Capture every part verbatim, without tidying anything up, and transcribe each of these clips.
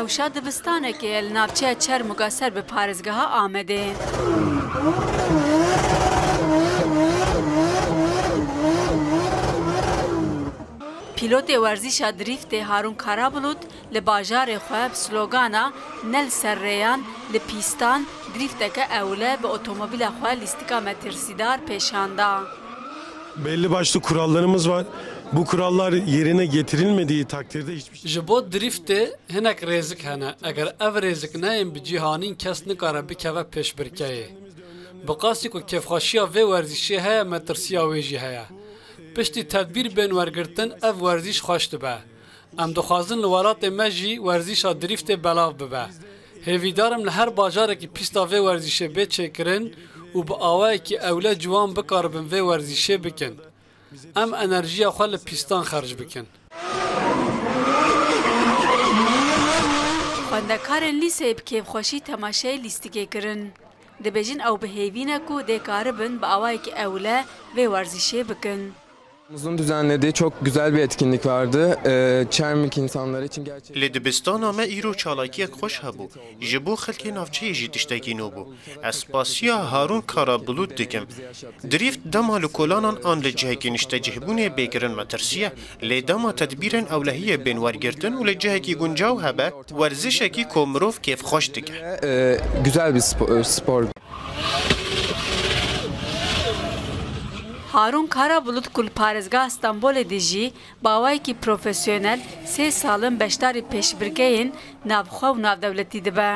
Ewşa dibistanekê ye li navçeya Çermûga ser bi parêzgeha Amedê. Pîlotê werzîşa drîftê Harûn Karabulut li bajarê xwe bi slogana "Ne li ser rêyan, li pîstan" drîfteke ewle bi otomobîla xwe lîstika metirsîdar pêşan da. Belli başlı kurallarımız var. Bu kurallar yerine getirilmediği takdirde hiçbir şey Ji bo drîftê hinek rêzik hene. Eger ev rêzik neyên bi cî hanîn kes nikare bikeve pêşbirkeyê. Bi qasî ku kêfxweşiya vê werzîşê heye, metirsiya wê jî heye. Piştî tedbîr bên wergirtin ev werzîş xweş dibe. Em dixwazin li welatê me jî werzîşa drîftê belav bibe. Hêvîdar im li her bajarekî pîsta vê werzîşê bê çêkirin û bi awayekî ewle ciwan bikaribin vê werzîşê bikin. Em enerjiya xwe li pîstan xerc bikin. Xwendekarên lîseyê bi kêfxweşî temaşeyê lîstikê kirin. Dibêjin ew bi hêvî ne ku dê karibin bi awayekî ewle vê werzîşê bikin. Okulumuzun düzenlediği çok güzel bir etkinlik vardı. Ee, Çermik insanları için gerçekten Li dibistana me îro çalakiyek xweş hebû. Ji bo xelkê navçeyê jî tiştekî nû bû. Ez spasiya Harûn Karabulut dikim. Drîft dema li kolanan an li cihekî niştecihbûnê bê kirin metirsiye, lê dema tedbîrên ewlehiyê bên wergirtin û li cihekî guncaw hebe, werzişekî ku mirov kêfxweş dike. Ee, güzel bir spo- spor. Harûn Karabulut ku li parêzgeha Stenbolê dijî, bi awayekî profesyonel sê sal in beşdarî pêşbirkeyên navxwe û navdewletî dibe.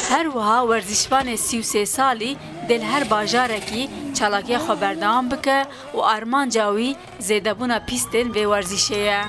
Her wiha werzîşvanê sî û sê salî dê li her bajarekî çalakiya xwe berdewam bike û armanca wî zêdebûna pîstên vê werzîşê ye.